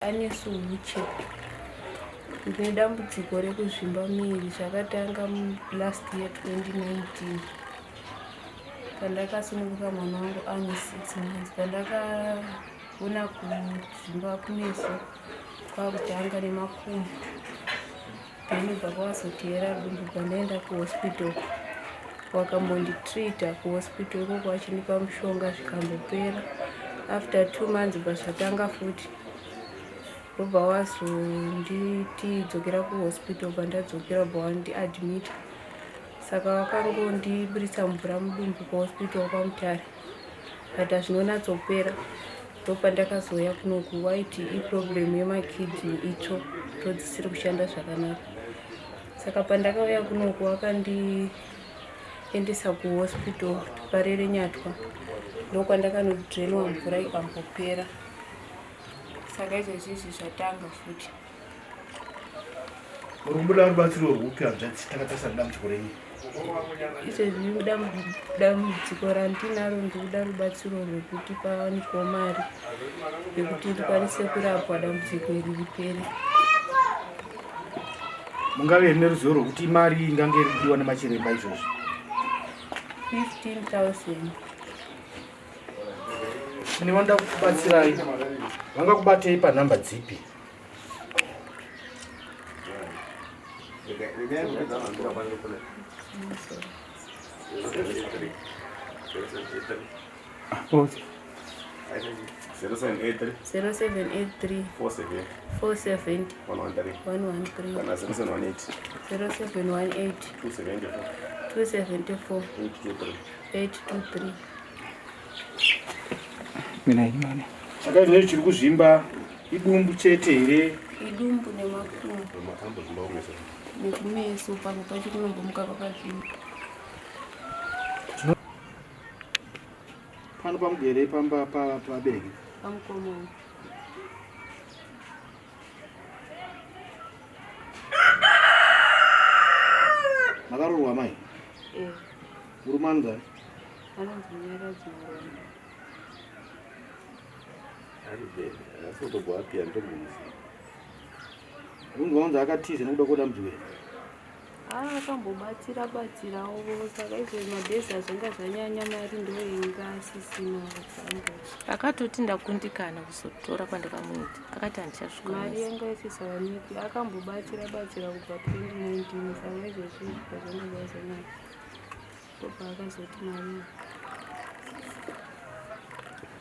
Anesu Huche. Ndine dambudziko rekuzvimba muviri zvakatanga last year 2019 pandakasununguka mwana wangu ane 6 months. Pandakaona kuzvimba kumeso kwakutanga nemakumbo then bva kwazotiyera dumbu pandaenda kuhospital wakambonditreata kuhospital ikoko achindipa mushonga zvikambopera. After 2 months bva zvatanga futi ndobva wazonditi dzokera kuhospital pandadzokera bva wandiadmita. Saka vakangondiburitsa mvura mudumbu kuhospital kwaMutare but hazvinonyatsopera. Ndopandakazouya kunoku waiti iproblem yemakidney itsvo ndodzisiri kushanda zvakanaka. Saka pandakauya kunoku wakandiendesa kuhospital Parerenyatwa ndokwandakanodrenwa mvura ikambopera. Saka izvezvi izvi zvatanga futi. Muri kubuda rubatsiro rwupi hanzvadzi takatarisa nedambudziko renyu? Izvezvi dambudziko randinaro ndikuda rubatsiro rwekuti pawanikwawo mari yekuti ndikwanise kurapwa dambudziko iri ripere. Mungave here neruzivo rwekuti imari ingange iri kudiwa nemachiremba izvozvi? 15,000. Kune vanoda kukubatsirai vangakubatei panhamba dzipi? Pause. 0783 0783 47 470 113 113 kana 0718 0718 274 274 823 823. Mina imani. Saka izvozvi chiri kuzvimba idumbu chete here? Idumbu nemakumbo. Nekumeso pamwe pacho kunombomuka kwakazvimba. Pano pamugere pamba pabereki? Pamukoma. Makaroorwa mai? Eh. Murume anonzi ani? Anonzi Munyaradzi Murombo. Unonzi wanzi akatiza nekuda kwedambudziko iri? Ah, akambobatsira batsirawo saka izvo mabhezi azvanga zvanyanya mari ndoinga asisina akambo. Akatoti ndakundikana kuzotora kwandakamuita akati handichasvika. Mari yanga isisawaniki akambobatsira batsira kubva 2019 saka izvozvi zvanga zvazonyanya. Ndopaakazoti mari.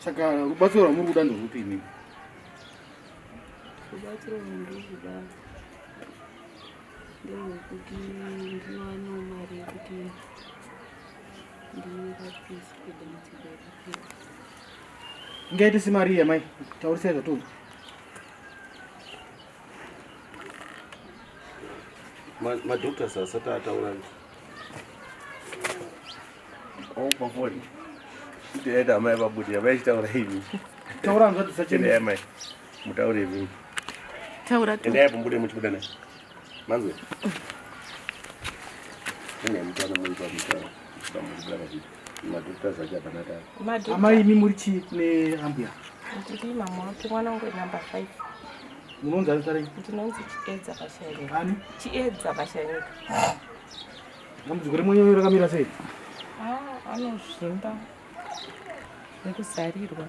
Saka rubatsiro rwamuri kuda ndorwupi imimi? Rubatsiro rwandiri kuda nderwekuti ndiwanewo mari yekuti ndirapiswe dambudziko ripere. Ingaite semari iya mai, taurisai zvatonzwa. Madoctors asati ataura pafoni kuti aita amai vabude amai achitaura imi taura hanzvadzi sachendai amai mutaure imi taura endai apo mubude muchibuda naye manzwe endai mutaura muri pamutaura muchibuda pavhidhio madoctors acho hapana taura amai imi muri chii kune ambuya ndiri mama wake mwana wangu number 5 Munonzi ani zita renyu? Ndinonzi Chiedza Pashanyika. Ani? Chiedza Pashanyika. Dambudziko remwenyu rakamira sei? Ah, anozvimba nekuzarirwa.